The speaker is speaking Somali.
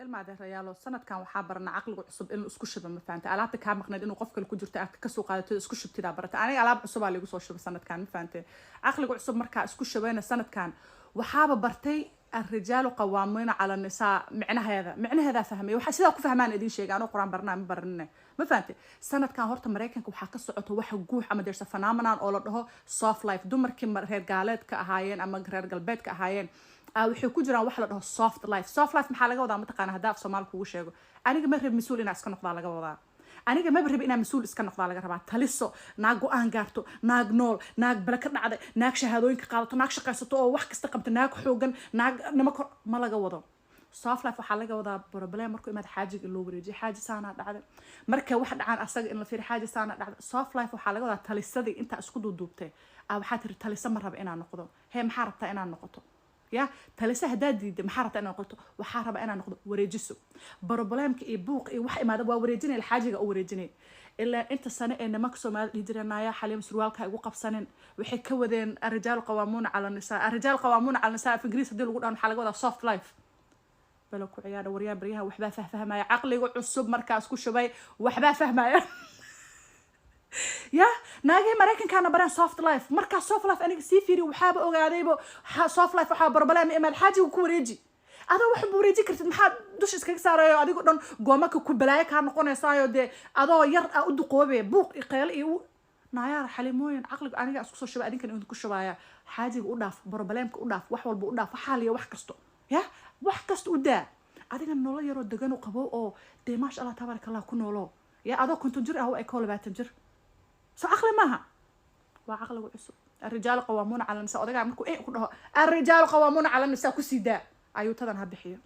Ilma adeerayaalo, sanadkan waxaa barana caqliga cusub in la isku shubo, ma fahanta? Alaabta kaa maqnayd inuu qof kale ku jirto aad kasoo qaadato, isku shubtidaa barata. Aniga alaab cusubaa lagu soo shubay sanadkan, ma fahante? Caqliga cusub markaa isku shubayna, sanadkan waxaaba bartay الرجال قوامون على النساء micnaheeda. Micnaheedaa fahmay. Waxa sidaa ku fahmaan idin sheega. Anoo Qur-aan baranaa ma baranine, ma fahante? Sanadkan horta Maraykanka waxaa ka socoto waxa guux ama there's a phenomenon oo la dhaho soft life. Dumarkii reer gaaleedka ahaayeen ama reer galbeedka ahaayeen waxay ku jiraan waxa la dhaho soft life. Soft life maxaa laga wadaa, mataqaana? Haddaa af Soomaali kugu sheego, aniga ma rab mas-uul inaa iska noqdaa laga wadaa. Aniga maba rabi inaa mas-uul iska noqdaa laga rabaa. Taliso, naag go-aan gaarto, naag nool, naag bale ka dhacday, naag shahaadooyinka qaadato, naag shaqaysato oo wax kasta qabto, naag xoogan, naag nima kor ma laga wado. Soft life waxaa laga wadaa problem markuu imaad xaajiga in loo wareejiyo. Xaaji, saanaa dhacday. Marka wax dhacaan asaga in la fiiri. Xaaji, saanaa dhacday. Soft life waxaa laga wadaa talisadii intaa isku duuduubtay waxaa tiri, talisa ma raba inaa noqdo. Hee, maxaa rabtaa inaa noqoto? Ya talise haddaad diidda, maxaa rabtaa inaad noqoto? Waxaa rabaa inaad noqdo wareejiso. Problemka iyo buuq iyo wax imaada waa wareejinaya, xaajiga u wareejinaya. Ilaa inta sane ee nimanka Soomaalida dhihi jireen, "Naaya Xaliim, surwaalka igu qabsanin," waxay ka wadeen الرجال قوامون على النساء. الرجال قوامون على النساء af Ingiriis haddii lagu dhahan, waxaa laga wadaa soft life. Balo ku ciyaara waryaa. Baryaha waxbaa fahfahmaya. Caqliga cusub markaas ku shubay waxbaa fahmaya. Ya naagihii Maraykankaana bareen soft life. Markaa soft life aniga sii fiiri, waxaaba ogaadaybo soft life waxaa problem imaad xaajiga ku wareeji. Adoo wax wareeji kartid, maxaa dusha iskaga saarayo? Adigo dhan goomaka ku balaayo kaa noqonaysaayo. Dee adoo yar aa u duqoobe, buuq iyo qeyle iyo naayaar Xalimooyin. Caqliga aniga isku soo shubay, adinkan idinku shubaya. Xaajiga u dhaaf, problemka u dhaaf, wax walba u dhaaf, waxaaliya wax kasto, ya wax kasta u daa. Adiga nolol yaroo degan u qabo oo dee maasha Allah tabaaraka Allah ku noolo. Ya adoo 50 jir ah u ekoo 20 jir. So caqli maaha, waa caqliga cusub. الرجال قوامون على النساء. Odagaa markuu ku dhaho الرجال قوامون على النساء, kusii daa ayuutadan ha bixiyo.